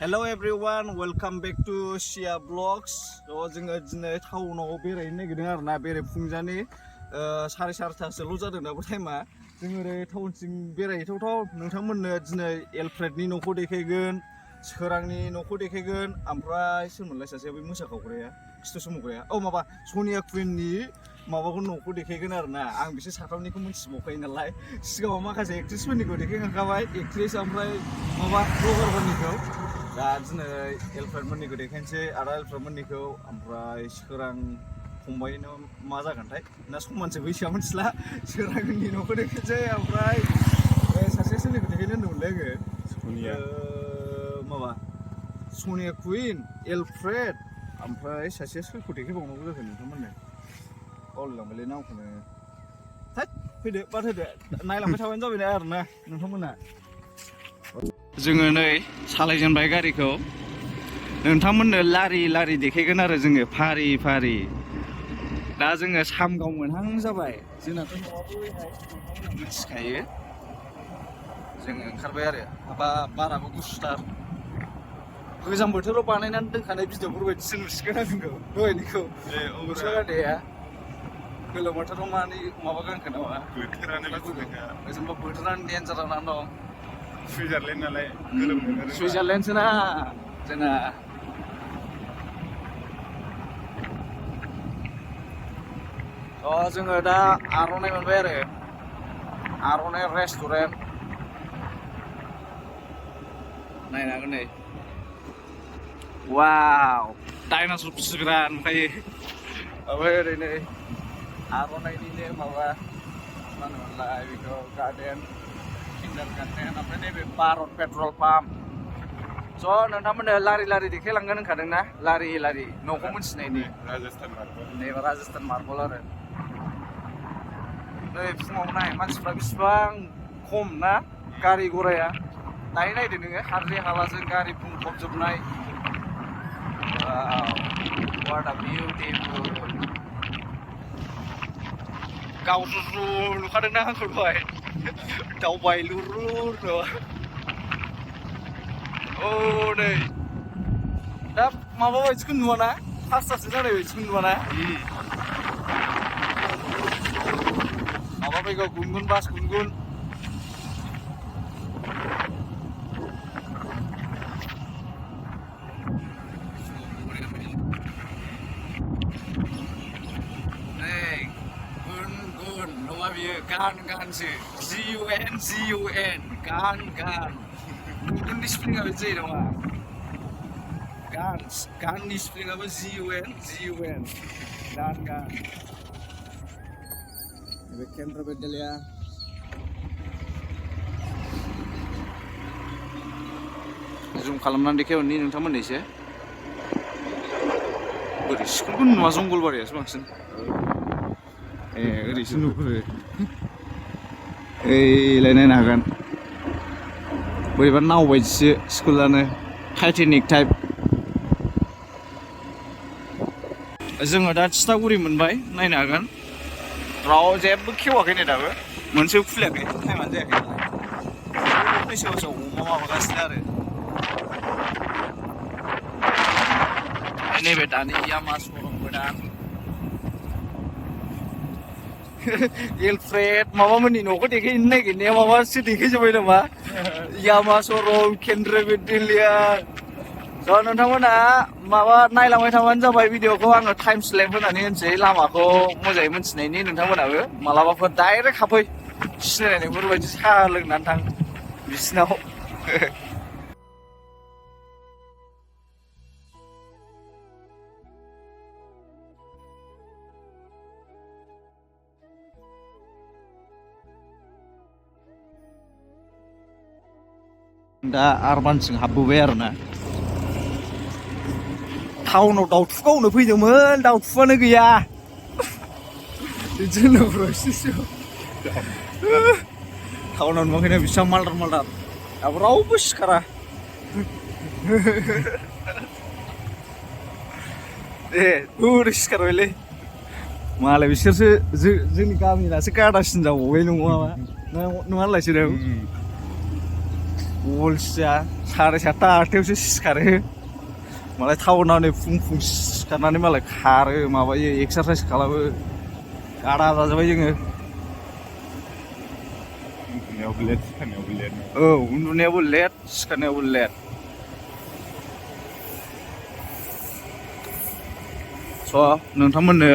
Hello everyone, welcome back to Shia Vlogs. जोङो दिनै टाउनाव बेरायनो नागिरदों आरोना बेरायफुंजानि 4:30 जादों दाबो टाइमा जों ओरै टाउनसिम बेरायहैथावथाव नोंथांमोननो दिनै एलफ्रेडनि न'खौ देखायगोन सोरांनि न'खौ देखायगोन ओमफ्राय सोरमोनलाय सासे बै मोसाखावग्राया खिथु सोमावग्राया माबा सनिया कुइननि माबाखौ न'खौ देखायगोन आरोना आं बिसोर साथामनिखौ मिथिबावखायो नालाय सिगाङाव माखासे एक्ट्रेसफोरनिखौ देखायखांखाबाय एक्ट्रेस ओमफ्राय माबा ब्लगारफोरनिखौ दा दिनै एलफ्रेडमोननिखौ देखायनोसै आदा एलफ्रेडमोननिखौ ओमफ्राय सोरां फंबायनो मा जागोनथाय ना समानसो बैसोआ मिथिला सोरांनि न'खौ देखायनोसै ओमफ्राय सासे सोरनिखौ देखायनो होनदोंमोनलै आङो माबा सनिया कुइन एलफ्रेड ओमफ्राय सासेया सोरखौ देखायबावनांगौ जाखो नोंथांमोननो बावलायलांबायलै नामखौनो थोद फैदो बाद होदो नायलांबाय थाबानो जाबाय आरोना नोंथांमोना जोङो नै सालायजेनबाय गारिखौ नोंथांमोननो लारि लारि देखायगोन आरो जोङो फारि फारि दा जोङो सामगाव मोनहां जाबाय जोंनाथ' न'आबो मिथिखायो जोङो ओंखारबाय आरो माबा बाराबो गुसुथार गोजां बोथोराव बानायनानै दोनखानाय भिडिअफोर बायदिसो नुसिगोन आंखौ दहायनिखौ गस्ला गाननाया गोलोम बोथोराव माबा गानखो नामा बोथोरानो डेन्जार जानानै दं सुइजारलेण्ड नालाय सुइजारलेण्डसो ना जोंना जोङो दा आर'नाइ मोनबाय आरो आर'नाइ रेस्टुरेन्ट नायनो हागोन नै वाव डाइनासर फिसिग्रा नुखायो ओमफ्राय ओरै नै आर'नाइनिनो माबा मा होनोमोनलाय बेखौ गार्डेन किन्डार गार्डेन ओमफ्राय नैबे भारत पेट्रल पाम्प स' नोंथांमोननो लारि लारि देखायलांगोन होनखादों ना लारि लारि न'खौ मोनथिनायनि नैबा राजस्थान मार्बल आरो नै फुङाव नाय मानसिफ्रा बेसिबां खम ना गारि गराया दायो नायदो नोङो हाद्रि हालाजों गारि बुंफबजोबनाय what a beautiful गावज्रु नुखादोंना आंखौ दहाय दावबायलुरु औ नै दा माबा बायदिखौ नुवाना फासथासो जानाय बायदिखौ नुवाना माबा फैगौ गुनगुन बास गुनगुन नङा बियो गान गानसो GUN गान गान गुनगुननि स्पेलिंआ बिदि जायो नामा गाननि स्पेलिंआबो GUN गान गान बे केन्द्र बिद्यालया जुम खालामनानै देखायहरनि नोंथांमोननो एसे बोरै स्कुलखौ नुवा जंगलबारियासो बांसिन ओरैसो नुहुरो ओइलाय नायनो हागोन बोरैबा नाव बायदिसो स्कुलानो टाइटेनिक टाइप जोङो दा थिथागुरि मोनबाय नायनो हागोन राव जेबो खेवाखै नै दाबो मोनसेबो खुलियाखै टाइमानो जायाखै नालाय फैसा फैसायाव अमा माबागासिनो आरो नैबे दानि यामा श'रुम गोदान एलफ्रेड माबामोननि न'खौ देखायनो नागिरनाया माबासो देखायजोब्बाय नामा यामा श'रुम केन्द्र बिद्यालया स' नोंथांमोना माबा नायलांबाय थाबानो जाबाय भिडिअखौ आङो टाइम स्लेप होनानै होनसै लामाखौ मोजाङै मोनथिनायनि नोंथांमोनाबो मालाबाफोर डाइरेक्ट हाबफै सिनायनायफोर बायदि साहा लोंनानै थां बिसिनाव दा आरबानसिं हाबबोबाय आरोना टाउनाव दाउथु गावनो फैदोंमोन दाउथुआनो गैया बिदिनो टाउनाव नुवाखैना बेसेबां मालदार दाबो रावबो सिखारा बोरै सिखारबायलै मालाय बिसोरसो जोंनि गामिनासो गादासिन जाबावबाय नङा होनलाय सोदों अलसिया 7:30-8:00 सिखारो मालाय टाउनाव नै फुं सिखारनानै मालाय खारो माबायो एक्सारसाइस खालामो गादा जाजोब्बाय जोङो उन्दुनायावबो लेट सिखारनायावबो लेट औ उन्दुनायावबो लेट सिखारनायावबो लेट स' नोंथांमोननो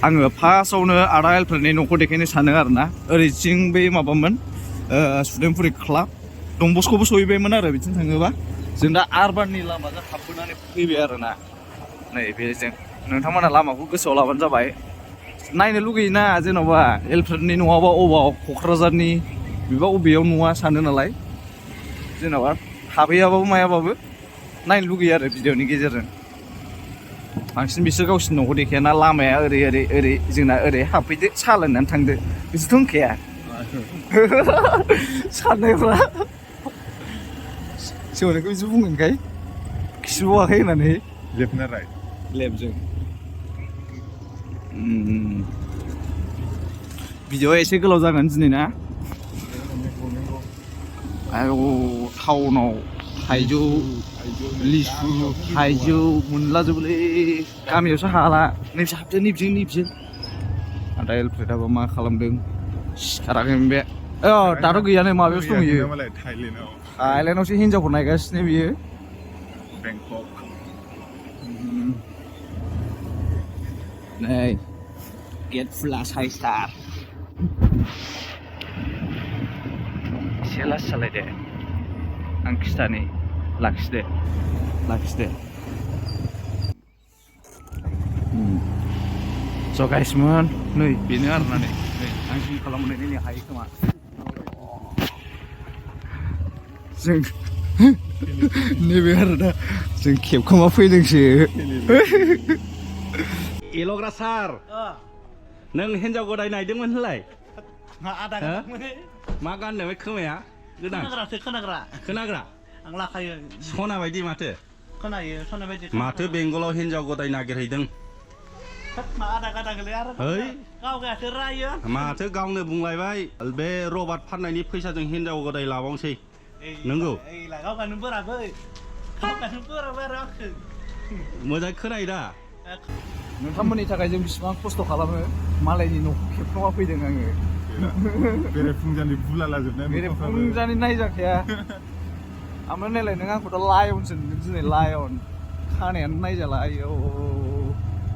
आङो फार्स्टआवनो आदा एलफ्रेडनि न'खौ देखायनो सानो आरोना ओरैथिं बै माबामोन स्टुडेन्टफोरनि क्लाब डनबस्क'बो सहैबायमोन आरो बिथिं थाङोबा जों दा आरबाननि लामाजों हाबबोनानै फैबाय आरोना नै बेजों नोंथांमोना लामाखौ गोसोआव लाबानो जाबाय नायनो लुगैयोना जेन'बा एलफ्रेडनि न'आबा अबाव क'क्राझारनि बेबा अबेयाव न'आ सानो नालाय जेन'बा हाबहैयाबाबो मायाबाबो नायनो लुगैयो आरो भिडिअनि गेजेरजों बांसिन बिसोर गावसिनि न'खौ देखायाना लामाया ओरै जोंना ओरै हाबफैदो साहा लोंनानै थांदो बिसोरथ' होनखाया साननायफ्रा सेवनायखौ बिसोर बुंगोनखाय खिबावाखै होननानै लेफ्ट ना राइट लेफ्टजों भिडिअआ एसे गोलाव जागोन दिनै ना आयौ टाउनाव थाइजौ लिसु थाइजौ मोनलाजोबोलै गामियावसो हाला नैबेसो हाबदो नैबेजों आदा एलफ्रेडआबो मा खालामदों सिखाराखैमोन बे दाथ' गैयानो माबायावसो दंहैयो थाइलेण्डआवसो हिनजावखौ नायगासिनो बियो बेंकक नै गेट फुला साइसथार एसे लासै सालायदो आं खिथानि लाखिदो स' गाइसमोन नै बेनो आरोना नै आं जिम खालामनानै नै हायो खोमा जों नैबे आरोना जों खेबखोमा फैदोंसो एल'ग्रा सार नों हिन्जाव गदाय नायदोंमोन होनलाय मा गाननो बे खोमाया गोदान खोनाग्रा आं लाखायो सना बायदि माथो खोनायो सना बायदि माथो बेंगलाव हिन्जाव गदाय नागिरहैदों मा आदा गादा गोलै आरो गावगायासो रायो माथो गावनो बुंलायबाय बे रबार्ट फाननायनि फैसाजों हिन्जाव गदाय लाबावसै नंगौ गावगानो बोराबै आरो आंखो मोजां खोनायो दा नोंथांमोननि थाखाय जों बेसेबां खस्थ' खालामो मालायनि न'खौ खेबखोमा फैदों आङो बेरेफुंजानि बुला लाजोबनाय बेरेफुंजानि नायजाखाया ओमफ्राय नायलाय नों आंखौथ' लायनसो नुदों दिनै लायन खानायानो नायजाला आयौ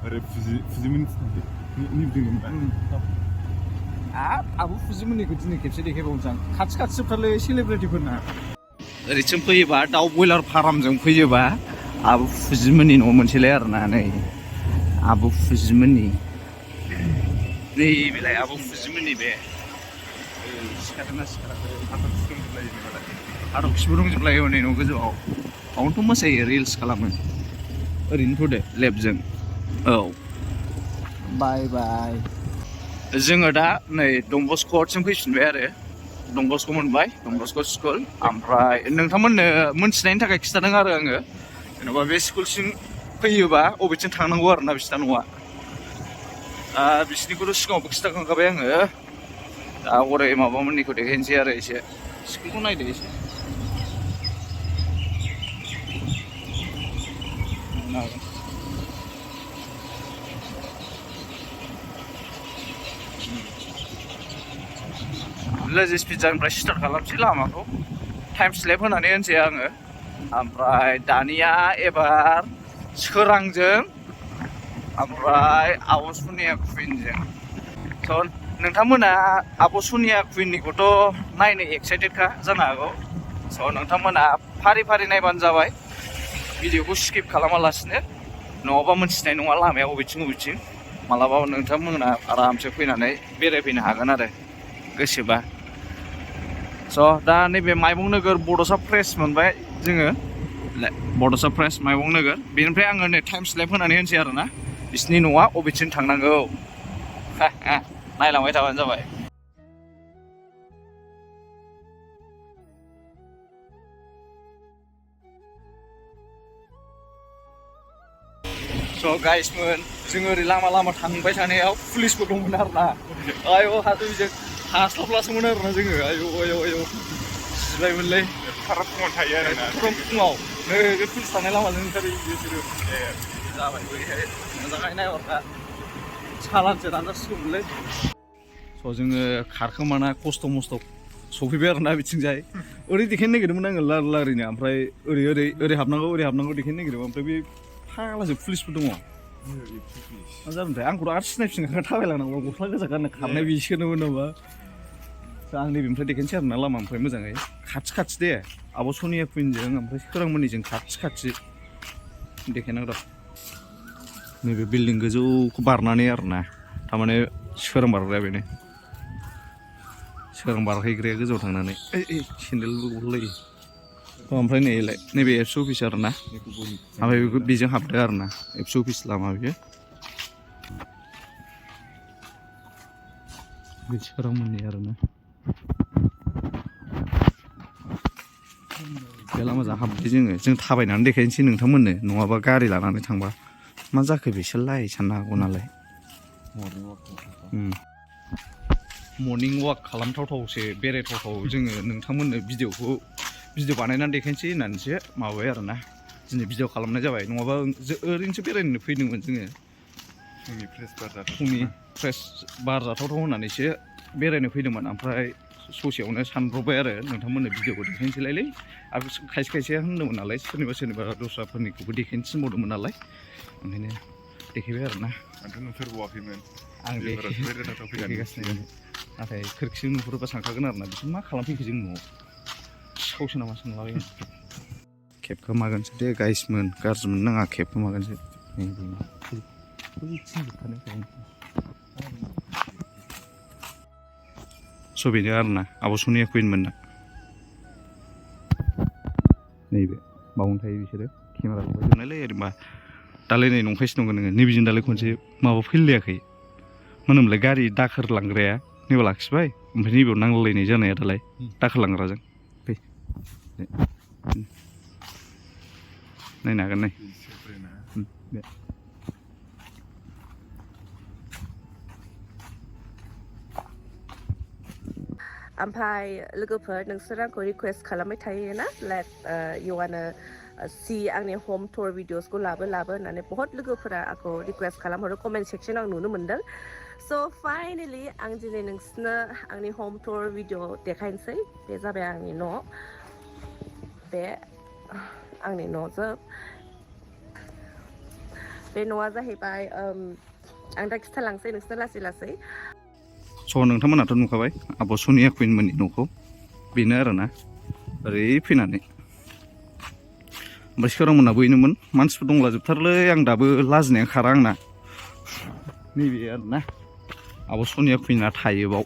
ओरै फुजिमोन आबो फुजिमोननिखौ दिनै खेबसे देखायबावनोसै आं खाथि जोबथारलै सेलिब्रिटिफोरना ओरैथिं फैयोबा दाउ बयलार फार्मजों फैयोबा आबो फुजिमोननि न' मोनसेलाय आरोना नै आबो फुजिमोननि नै बेलाय आबो फुजिमोननि बे सिखारदोंना सिखाराखै हाथरखिबो दंजोबलायो हनै न' गोजौआव बावनोथ' मोसायो रिल्स खालामो ओरैनोथ' दे लेफ्टजों औ बाय जोङो दा नै डनबस्क'सिम फैफिनबाय आरो डनबस्क' मोनबाय डनबस्क' स्कुल ओमफ्राय नोंथांमोननो मोनथिनायनि थाखाय खिथादों आरो आङो जेन'बा बे स्कुलसिम फैयोबा बबेथिं थांनांगौ आरोना बिसिना न'आ बिसिनिखौथ' सिगाङावबो खिथाखांखाबाय आङो दा हरै माबामोननिखौ देखायनोसै आरो एसे स्कुलखौ नायदो एसे लेजिस पिज्जानिफ्राय स्टार्ट खालामसै लामाखौ टाइम स्लेप होनानै होनसै आङो ओमफ्राय दानिया एबार सोरांजों ओमफ्राय आब' सनिया कुइनजों स' नोंथांमोना आब' सनिया कुइननिखौथ' नायनो एक्साइटेडखा जानो हागौ स' नोंथांमोना फारि नायबानो जाबाय भिडिअखौ स्किप खालामालासिनो नङाबा मोनथिनाय नङा लामाया बबेथिं मालाबा नोंथांमोना आरामसे फैनानै बेरायफैनो हागोन आरो गोसोबा स' दा नैबे माइबं नोगोर बड'सा प्रेस मोनबाय जोङो बड'सा प्रेस माइबं नोगोर बेनिफ्राय आङो नै टाइम स्लेप होनानै होनसै आरोना बिसिनि न'आ बबेथिं थांनांगौ नायलांबाय थाबानो जाबाय स' गाइसमोन जोङो ओरै लामा थांबाय थानायाव पुलिसबो दंमोन आरोना आयौ हाथ' बिजों हास्लाबलासोमोन आरोना जोङो आयौ मिथिबायमोनलै सारा फुङाव थायो आरोना फुङाव नै बे पुलिस थानाय लामाजों ओंखारो बिसोरो जाबाय बैहाय मोजाङै नायहरना सालानसो दानजासिगौमोनलै स' जोङो खारखोमाना खस्थ' मस्थ' सफैबाय आरोना बिथिंजाय ओरै देखायनो नागिरदोंमोन आङो लारिनो ओमफ्राय ओरै हाबनांगौ देखायनो नागिरदोंमोन ओमफ्राय बे फाग्लासो पुलिसबो दङ मा जादोंथाय आंखौथ' आरो सिनायफिनखाय थाबायलांनांगौ गस्ला गोजा गाननो खारनाय बिसोरनोमोन नामा आं नैबेनिफ्राय देखायनोसै आरोना लामानिफ्राय मोजाङै खाथि दे आब' सनिया कुइनजों ओमफ्राय सोरांमोननिजों खाथि देखायनांगौ र' नैबे बिल्डिं गोजौखौ बारनानै आरोना थारमाने सोरां बारग्राया बेनो सोरां बारहैग्राया गोजौआव थांनानै सेन्देलबो गलायो ओमफ्राय नैबे एबसु अफिस आरोना ओमफ्राय बेजों हाबदो आरोना एबसु अफिस लामा बेयो बे सोरांमोननि आरोना बे लामाजों हाबबाय जों थाबायनानै देखायनोसै नोंथांमोननो नङाबा गारि लानानै थांबा मा जाखो बिसोरलाय साननो हागौ नालाय मर्निं वाक खालामथावथावसो बेरायथावथाव जोङो नोंथांमोननो भिडिअ बानायनानै देखायनोसै होननानैसो माबाबाय आरोना दिनै भिडिअ खालामनाय जाबाय नङाबा ओरैनोसो बेरायनो फैदोंमोन जोङो फुंनि फ्रेस बार जाथावथाव होननानैसो बेरायनो फैदोंमोन ओमफ्राय ससेयावनो सानब्रबबाय आरो नोंथांमोननो भिडिअखौ देखायनोसैलायलै आरो खायसे होनदोंमोन नालाय सोरनिबा दस्राफोरनिखौबो देखायनो थिनबावदोंमोन नालाय ओंखायनो देखायबाय आरोना आंथ' नुफेरबावाखैमोन आं देखायगासिनो नाथाय खोरखिजों नुहुरोबा सानखागोन आरोना बिसोर मा खालामफैखो जों न'आव सावसो नामा सानलाबायगोन खेबखोमागोनसो दे गाइसमोन गाज्रि मोननो नाङा खेबखोमागोनसो स' बेनो आरोना आब' सनिया कुइनमोनना नैबे बावनो थायो बिसोरो केमेरा लाबायजोबनायलै ओरैबा दालाय नै नंखायसो नंगौ नोङो नैबेजों दालाय खनसे माबा फैलायाखै मा होनोमोनलाय गारि दाखोर लांग्राया नैबेयाव लाखिबाय ओमफ्राय नैबेयाव नांलायनाय जानाया दालाय दाखोर लांग्राजों फै नायनो हागोन नाय बे ओमफ्राय लोगोफोर नोंसोर आंखौ रिकुवेस्ट खालामबाय थायो ना लाइक इउवानो सि आंनि होम टुर भिडिअसखौ लाबो होननानै बहुत लोगोफोरा आंखौ रिकुवेस्ट खालामहरो कमेन्ट सेक्सनाव आं नुनो मोन्दों स' फाइनेलि आं दिनै नोंसोरनो आंनि होम टुर भिडिअ देखायनोसै बे जाबाय आंनि न' बे आंनि न'जों बे न'आ जाहैबाय आं दा खिथालांसै नोंसोरनो लासै स' नोंथांमोनाथ' नुखाबाय आब' सनिया कुइनमोननि न'खौ बेनो आरोना ओरै फैनानै ओमफ्राय सोरांमोना बैनोमोन मानसिफोर दंलाजोबथारलै आं दाबो लाजिनाया खारा आंना नैबे आरोना आब' सनिया कुइना थायो बाव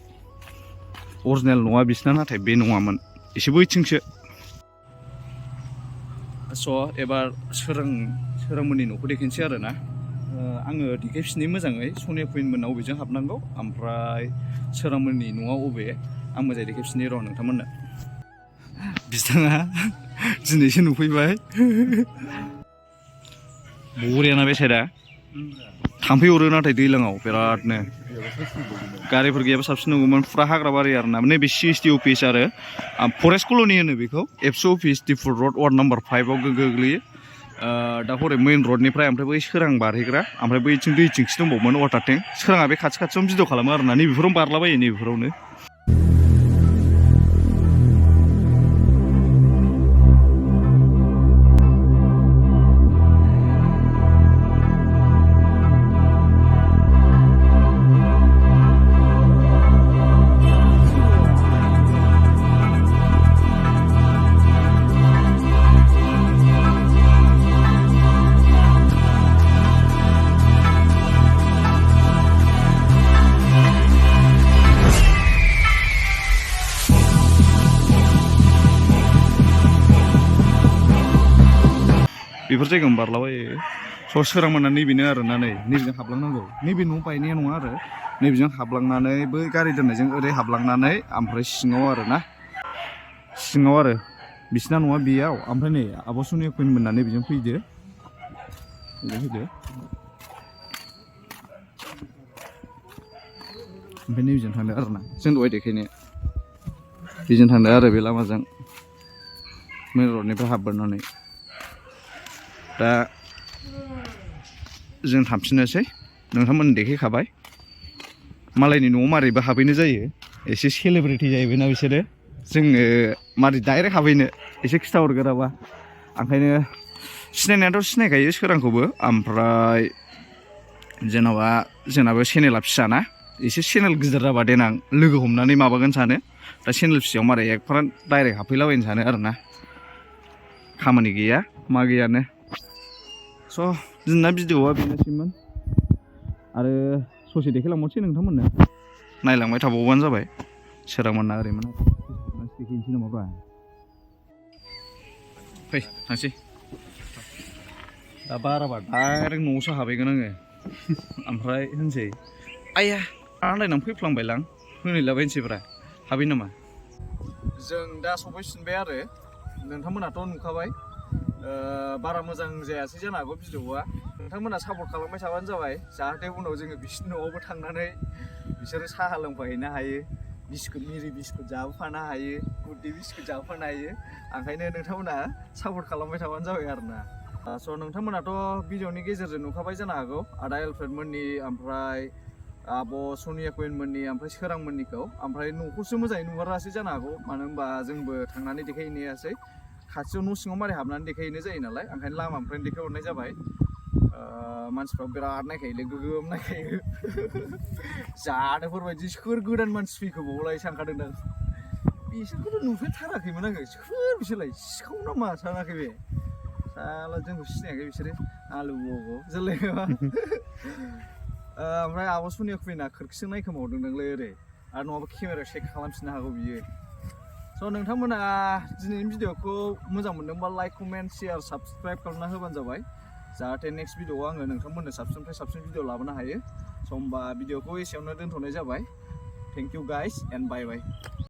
अरिजिनेल नङा बिसिना नाथाय बे नङामोन एसे बैथिंसो स' एबार सोरांमोननि न'खौ देखायनोसै आरोना आङो देखायफिननो मोजाङै सनिया कुइनमोना अबेजों हाबनांगौ ओमफ्राय सोरांमोननि न'आ अबे आं मोजाङै देखायफिननो र' नोंथांमोननो बिथाङा दिनैसो नुफैबाय बरियाना बे साइडआ थाम्फै अरो नाथाय दैज्लाङाव बिरादनो गारिफोर गैयाबा साबसिन नंगौमोन फुरा हाग्रा बारि आरोना नैबे CST अफिस आरो फरेस्ट कल'नि होनो बेखौ एबसु अफिस दिफुर रड वार्ड नाम्बार 5आव गोग्लैयो दा हरै मेइन रडनिफ्राय ओमफ्राय बै सोरां बारहैग्रा ओमफ्राय बैथिं दैथिंसो दंबावोमोन वाटार टेंक सोराङा बे खाथियावनो भिडिअ खालामो आरोना नैबेफोरावनो बारलाबायो नैबेफोरावनो बेफोर जायगायावनो बारलाबायो स' सोरांमोना नैबेनो आरोना नैबेजों हाबलांनांगौ नैबे न' बायनाया नङा आरो नैबेजों हाबलांनानै बै गारि दोननायजों ओरै हाबलांनानै ओमफ्राय सिङाव आरोना सिङाव आरो बिसिना न'आ बेयाव ओमफ्राय नै आब' सनिया कुइनमोना नैबेजों फैदो ओमफ्राय नैबेजों थांदो आरोना जों दहाय देखायनाया बेजों थांदो आरो बे लामाजों मेन रडनिफ्राय हाबबोनानै दा जों थांफिननोसै नोंथांमोन देखायखाबाय मालायनि न'आव मारैबो हाबहैनो जायो एसे सेलेब्रिटि जाहैबायना बिसोरो जोङो मारै डाइरेक्ट हाबहैनो एसे खिथाहरगोराबा ओंखायनो सिनायनायाथ' सिनायखायो सोरांखौबो ओमफ्राय जेन'बा जोंनाबो चेनेला फिसाना एसे चेनेल गिदिर जाबा देनां लोगो हमनानै माबागोन सानो दा चेनेल फिसायाव मारै एकफाराब डाइरेक्ट हाबफैलाबायनो सानो आरोना खामानि गैया मा गैयानो स' जोंना भिडिअ'आ बेनोसैमोन आरो ससे देखायलांबावसै नोंथांमोननो नायलांबाय थाबावबानो जाबाय सोरांमोनना ओरैमोन देखायनोसै नामाब्रा फै थांसै दा बाराबा डाइरेक्ट न'आवसो हाबहैगोन आङो ओमफ्राय होनसै आइया आन्दायनानै फैफ्लांबायलां होनहैलाबायनोसैब्रा हाबै नामा जों दा सफैफिनबाय आरो नोंथांमोनाथ' नुखाबाय बारा मोजां जायासै जानो हागौ भिडिअ'आ नोंथांमोना सापर्ट खालामबाय थाबानो जाबाय जाहाथे उनाव जोङो बिसोरनि न'आवबो थांनानै बिसोरो साहा लोंफाहैनो हायो बिस्कुट मिरि बिस्कुट जाबोफानो हायो गुड्डे बिस्कुट जाबोफानो हायो ओंखायनो नोंथांमोना सापर्ट खालामबाय थाबानो जाबाय आरोना स' नोंथांमोनाथ' भिडिअ'नि गेजेरजों नुखाबाय जानो हागौ आदा एलफ्रेडमोननि ओमफ्राय आब' सनिया कुइनमोननि ओमफ्राय सोरांमोननिखौ ओमफ्राय न'खौसो मोजाङै नुहरासै जानो हागौ मानो होनबा जोंबो थांनानै देखायहैनो हायासै खाथियाव न' सिङाव मारै हाबनानै देखायहैनो जायो नालाय ओंखायनो लामानिफ्रायनो देखायहरनाय जाबाय मानसिफ्रा बिराद नायखायोलै गोगोम नायखायो जानोफोरबायदि सोर गोदान मानसि फैखो बावलाय सानखादों दा बिसोरखौथ' नुफेरथाराखैमोन आङो सोर बिसोरलाय सिखाव नामा सानाखै बे साला जोंखौ सिनायाखै बिसोरो आलु बबाव जोलायबा ओमफ्राय आब' सनिया कुइना खोरखिजों नायखोमाहरदोंदांलै ओरै आरो नङाबा केमेरायाव चेक खालामफिननो हागौ बियो स' नोंथांमोना दिनैनि भिडिअ'खौ मोजां मोनदोंबा लाइक कमेन्ट शेयार साबसक्राइब खालामना होबानो जाबाय जाहाथे नेक्स्ट भिडिअ'आव आङो नोंथांमोननो साबसिननिफ्राय साबसिन भिडिअ' लाबोनो हायो स' होमबा भिडिअ'खौ एसेयावनो दोनथ'नाय जाबाय thank you guys and bye bye